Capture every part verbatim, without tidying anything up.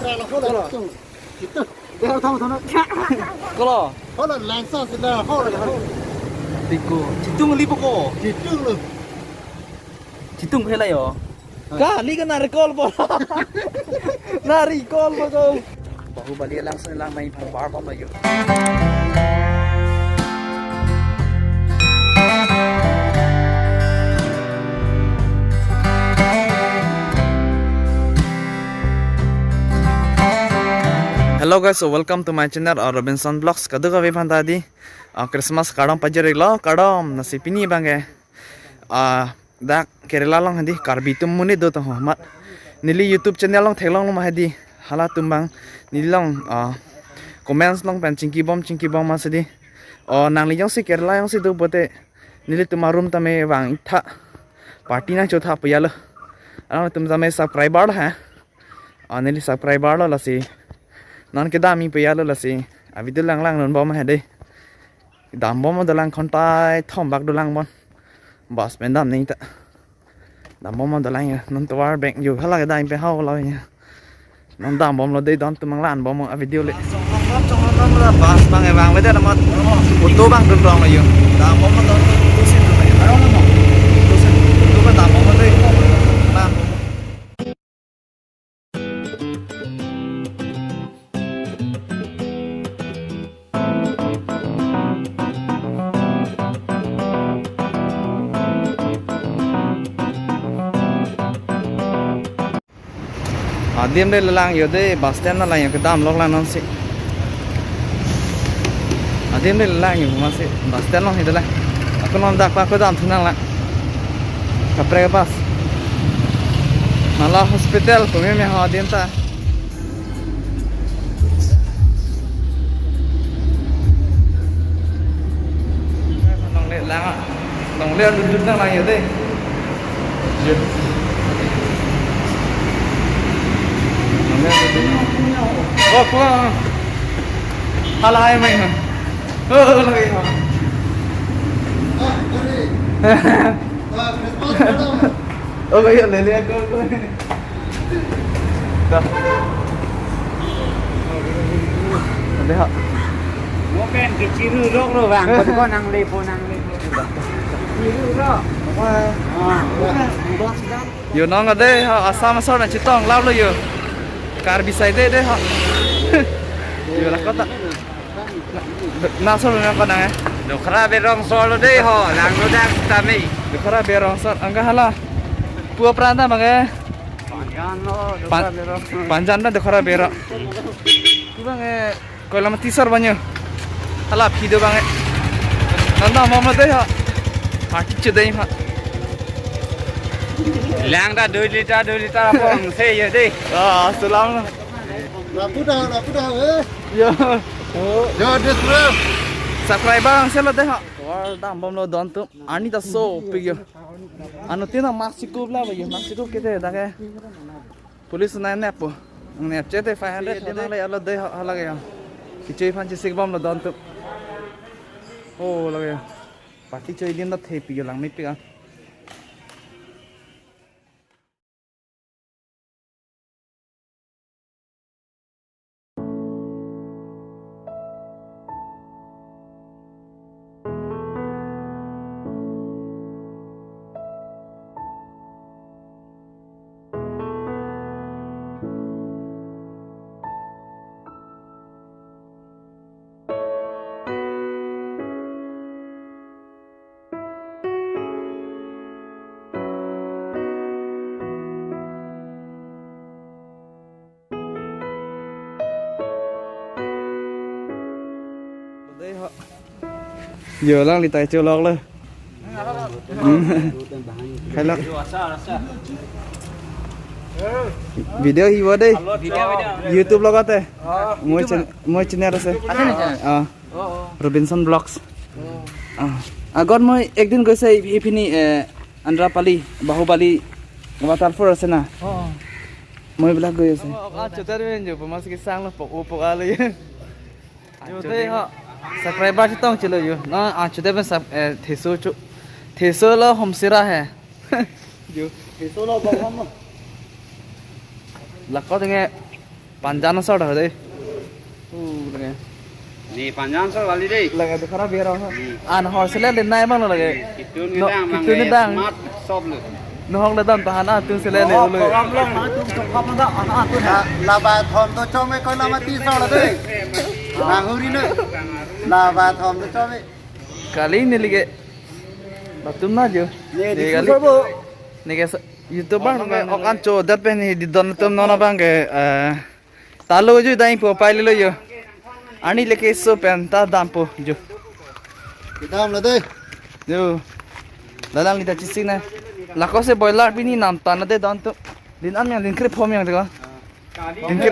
Kolo. Kolo. Langsa sila, kolo. Tiko. Chitung lipo ko. Chitung lo. Chitung phe la yo. Kali ka na recall po. Na recall po ko. Bahubali langsa lang mai phan bar pon lo yo. Hello guys, so welcome to my channel, uh, Robinson Vlogs. Kadokave aphan ta di, uh, Christmas kardom pajir-iklo, kardom, lasi pini abang ke, uh, dak Kerala along hedi Karbi atum monit do tong ho mat. Neli YouTube channel along theklonglo ma hedi. Halatum abang neli along, ah, comments along pen chingkibom chingkibom ma si di. O nangli jongsi Kerala jongsi do pulote nelitum arum tame vang-ik tha. Party nangchotha pu ya lo. Alangtum tame subscriber ha. O neli subscriber lo lasi. Non kedam-ik pu ya lo lasi. A video lang langdun bom hedi. Dambom dolang, khontai thom bak dolang bon. Bus pen dam nangji ta. Dambom dolang ya. Non tovar beng yo hala kedam pen hau lo ya. Non dambomlo dei, dontum nanglangbom a video le. Bus abang ke vangvedet amat. Auto abang dun rong lo yo. Dambom dontum tusin lo yo. Tusin. Auto abang dambom dei. Lan. Adim dei lang yo dei, bus stand lang yo, kedam lok lang non si. Adim dei lang yo ma si, bus stand along hedi lang. Ako non dak pa ako dam thu nang lang. Kaprek bus. Mala hospital ko me me ha adim ta. Nong le lang. Nong le dudut nang lang yo dei. Yo. Nong le dudut nang. Oh, puang. Hala hai mai. Oh, lagi. Oh, kayo, lele ako, ako. Dah. Ade ha. Mo pen ke chiru rok ro bang. Kon kon nang lepo, nang lepo. Chiru rok. Ah. Yo nong ade ha, Assam asor nangchetong lap lo yo. Karbi side de ha. Yo la kota. Na, na sor na ko nang eh. Dokhra berong solo dei ho, lang lo dak tame. Dokhra berong sor, angga hala. Pu apran ta bang eh. Panjan lo, Pan-, dokhra berong. Panjan ta dokhra berong. Pu bang eh, koilamati sor banyo. Hala phi do bang eh. Nanda mama dei ha. Mati chu dei ha. Lang ta dui liter, dui liter apong se yo dei. Ah, salam. Lapu dah, lapu dah, eh. Yo. Oh. Yo, this bro. Subscriber angselo dei ha. Tovar dambomlo dontum. Arni ta sopik yo. Anuttin ta mask chikup la yo. Mask chikup kete dak ke. Police nai nep po. Nep chete five hundred de mang le alo dei ha, hala ke yo. Kichoi aphan chesik bomlo dontum. Oh, lake yo. Party choi adim ta thepik yo, lang mepik a. Dei ho. Yo, alangli tai cholok lo. Hmm. Hello. Video hi bo dei. Video, video. YouTube logote. Oh, mo YouTube channel, mo channel ase. Ase na channel? Ah. Oh, oh. Robinson Vlogs. Oh. Ah. Agot moi ek din goise iphini, eh, Amrapali, Bahubali waterfall ase na. Oh, oh. Moi bela goise. Oh, oh, ah, chutar men jo, pamas ke sang lo pok, pok ali. Jo dei ho. Subscriber chetong chelo yo. Na, ah, chutar men sub, eh, theso chu. Theso lo homsira he. Jo. Theso lo bang ham. Lako tenge. Panjan asor dah dei. Uh, lage. Ni panjan asor kali dei. Lage tu khara biar ah. Hmm. An hor sele le nai bang lage. Kitun No, ni dang, kitun ni dang. Mat sob le. Nohok le dam tahan ah, tun sele le Oh, ulu. Program long ma tum chok kham da, ah, ah, tu na. Laba thom to chom e ko lama ti asor dei. Nang huri na. Laba thom to chom e. Kali ni lage. Batum na jo. Ni Ni di kali. Susar bo. Ni ke sa- YouTube bang Oh, ke no, no, ok no. An cho dat pen ni di don tum non abang ke, eh, talo jo dai po pai lelo jo. Ani leke so pen ta dampo jo. Kedam la dei. Jo. Lalang ni ta chisi na. Lako se boiler pini nam ta na dei don tum. Lin an yang lin kre phom yang dei ko. Lin kre,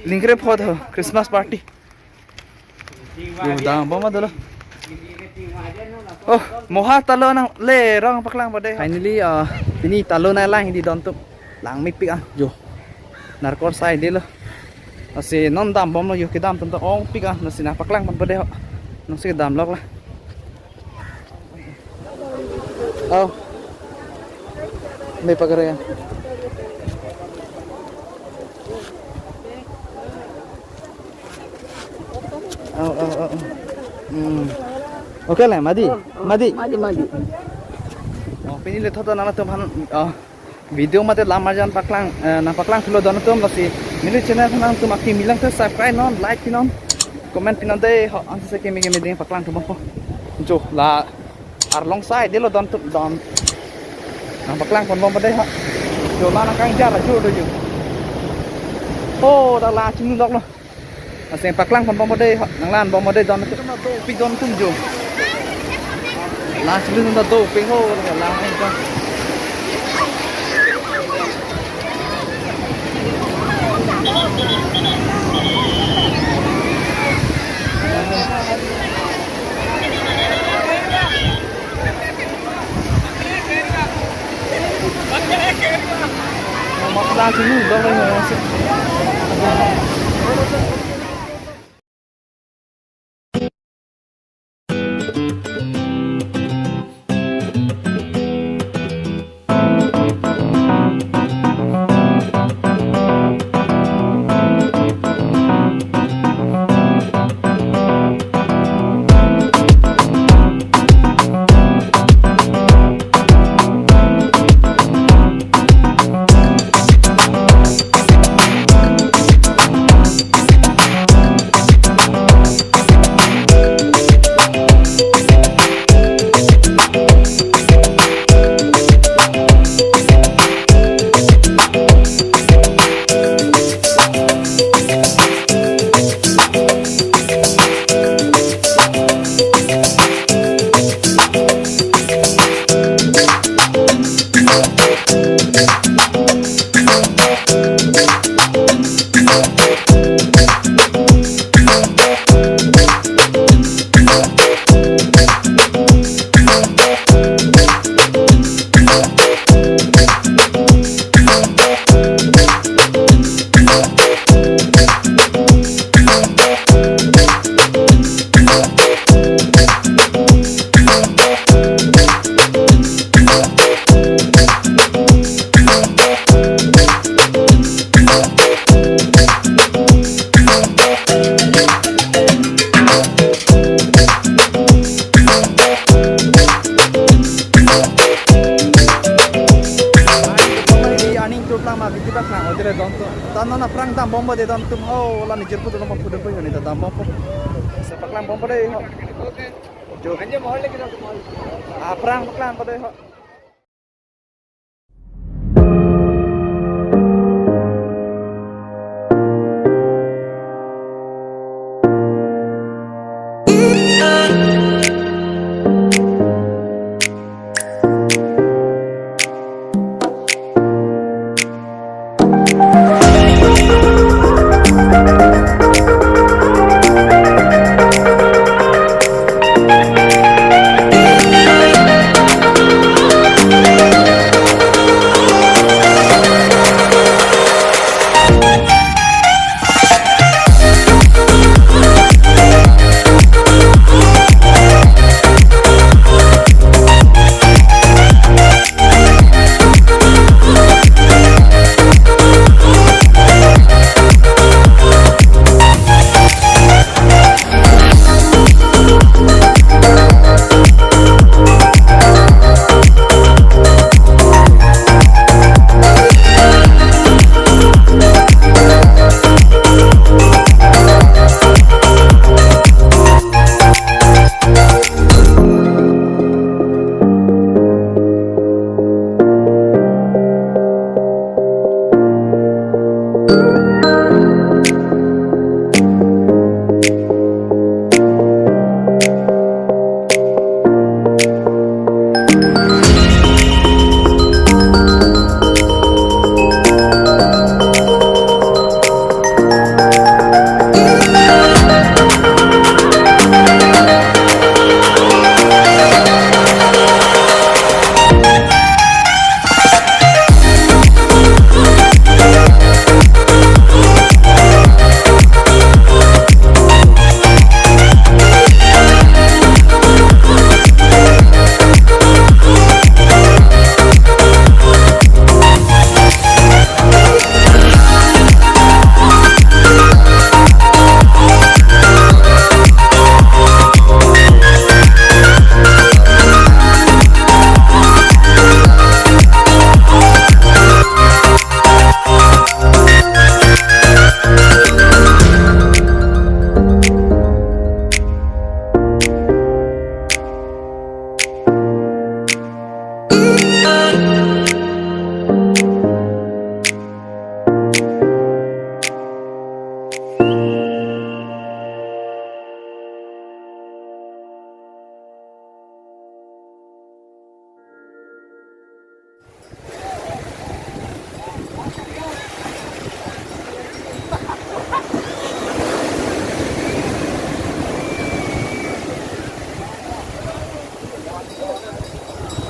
lin kre pho tho Christmas party. Yo, dam bom dolo. Oh, moha talo nang le rong paklang po dei. Finally, ah, pini talo nanglang di don tum. Lang mepik ah, jo. Narkor sai dei lo. Lasi non dam bomlo jo, kedam tum ta ongpik ah, lasi nangpaklang pon po dei ho. Lasi kedam lok la. Oh. Mepik kere ya. Oh, oh, oh, oh. Hmm. Okay le, mati. Oh, oh. Mati. Mati, mati. Oh, pini le thot nangtum aphan, oh, video mate lam arjan paklang, eh, nangpaklang thulo don tum lasi. Neli channel nangtum akimi lang te subscribe non, like pinon, comment pinon dei ho, ansi keme keme ding paklang thubom po. Jo la arlong sai dei lo don tum don. Nangpaklang pon bom po dei ho. Jo la nangkangjar ajo do jo. Oh, dak la chinglu lok lo. Lasi paklang pon bom po dei ho, nanglan bom po dei don tum. Dopik don tum jo. La chinglu dopik ho, la la. Aning turplang ma biki bak nang ojere don tum. Ta non aphrang dam bom po dei don tum ho, la nijor putu lo ma putu po ni ta dam bom po. Sa paklang bom po dei ho. Jo. Aphrang paklang po dei ho.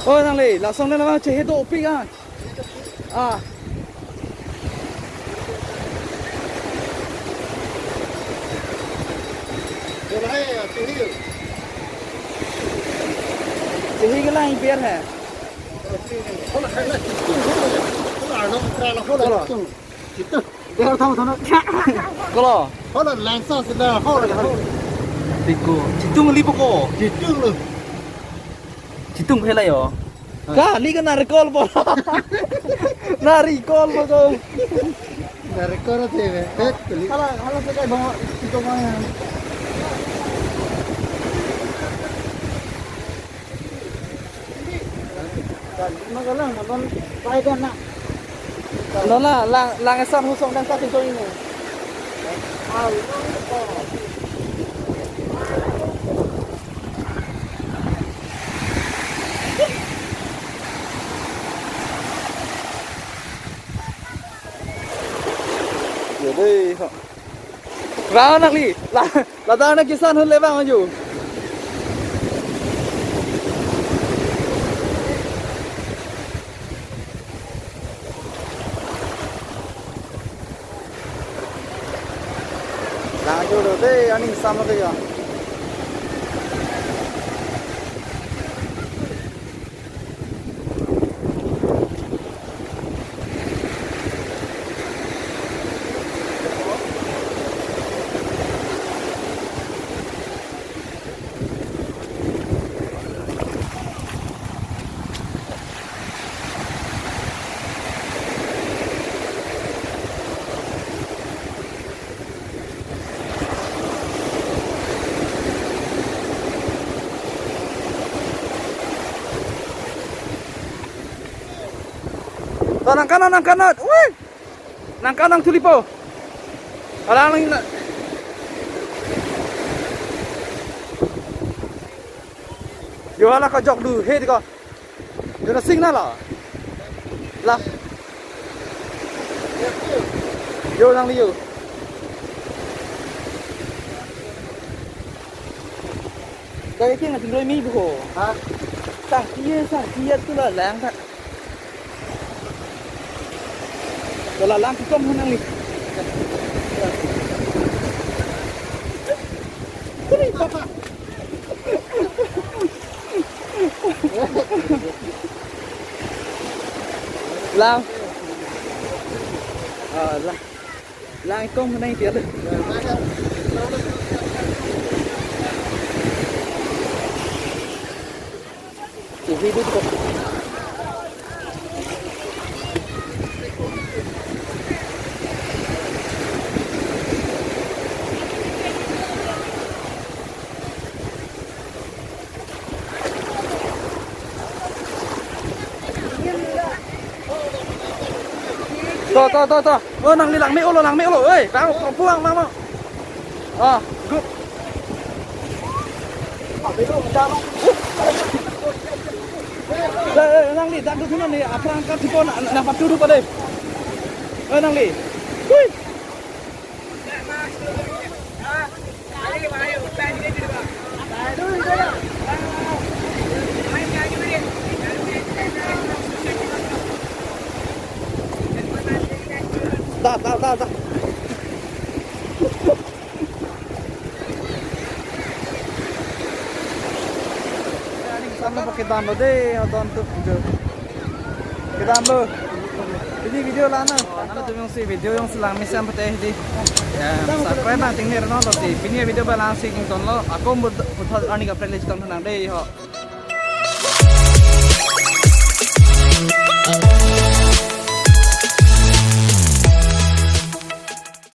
Oi, nangli, lason le nama chehe dopik ah. Ah. Chehe ke lang ber hai. Kolo. Kolo langsa sila, hol, hol. Tiko. Chitung lipo ko. Chitung lo. Chitung phelai yo. Ka, li ka narikol po. Narikol po ko. Narikol te, bet kali. Hala, hala se kai bang, chitung ya. Magalang, non pai dan na. Non la, lang, lang esan husong dan sa chitung ini. Ah, ya deh, ha. Rao nangli, la, ladak na kisan hule bang aju. Lang aju lo deh, aning sam lo ya. To nangkanot, nangkanot. Wih. Nangkanot, nangthulipo. Alang nang na. Yo hala kajok du, he diko. Yo na sing na la. La. Yo nangli yo. Dari sing na sing doi mi buho. Ha? Sang kiye, sang kiye tu la lang ta. Wala lang kikom ho nangli. Kuri papa. Lang. Ah, lang. Lang kikom ho nangli tiar. To, to, to, to. Oh, nangli lang me-olo, lang me-olo. Oi, bang, kampung, mama. Ah, good. Eh, eh, nangli, dak duduk nangli, aphrang angkat sipon, na, na patu duduk pada. Eh, nangli. Hui. Da, da, da, da. Samlo pakai dam lo deh, hoton tu video. Kedam lo. Pini video la-an na. Nangtum jongsi video jongsi lang mesen pete di. Ya, subscribe nangtengne rano lo si. Pini video ba lang si kington lo. Ako mut puthot ani ka playlist ton nang deh ho.